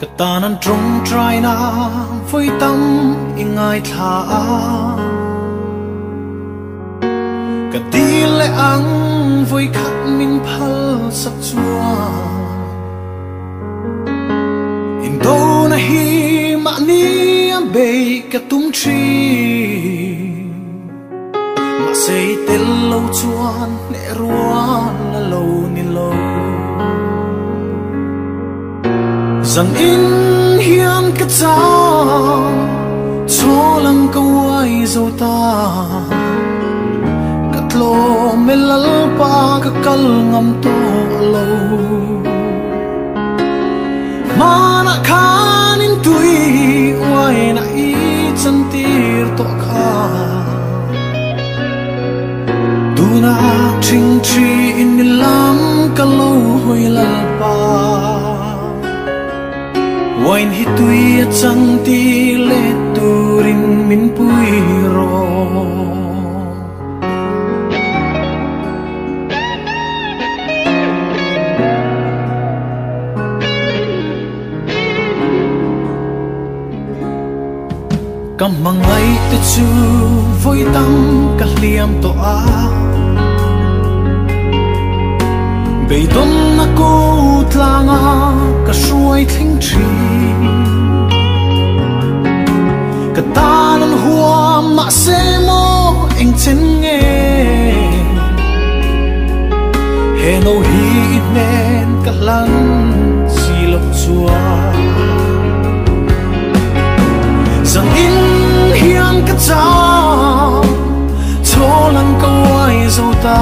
Ka tan an tawngtai na vawi tam i ngaithla a. Ka dil leh ang vawi khat min phal sak chuan. Indona hi mahni a bei ka tum thin. Mahse i tel lo chuan hneh rual a lo ni lo. Zan in hian ka chau, chhawlang ka uai zo ta. Ka tlawm e Lalpa ka kal ngam tawh lo. Hmanah khan in tui uaina i chantir tawh kha. Tunah ṭhingṭhi in i lam ka lo hawi Lalpa. Wine hi tui a chang tir let turin min pui rawh. Ka hmangaih te chu vawi tam ka hliam tawh a, beidawnna ko tlanga ka hruai thleng thin. Ka tan an huam mahse maw eng chen nge he no hi i hnen ka hlan si loh chuan. Zan in hian ka chau, chhawlang ka uai zo ta.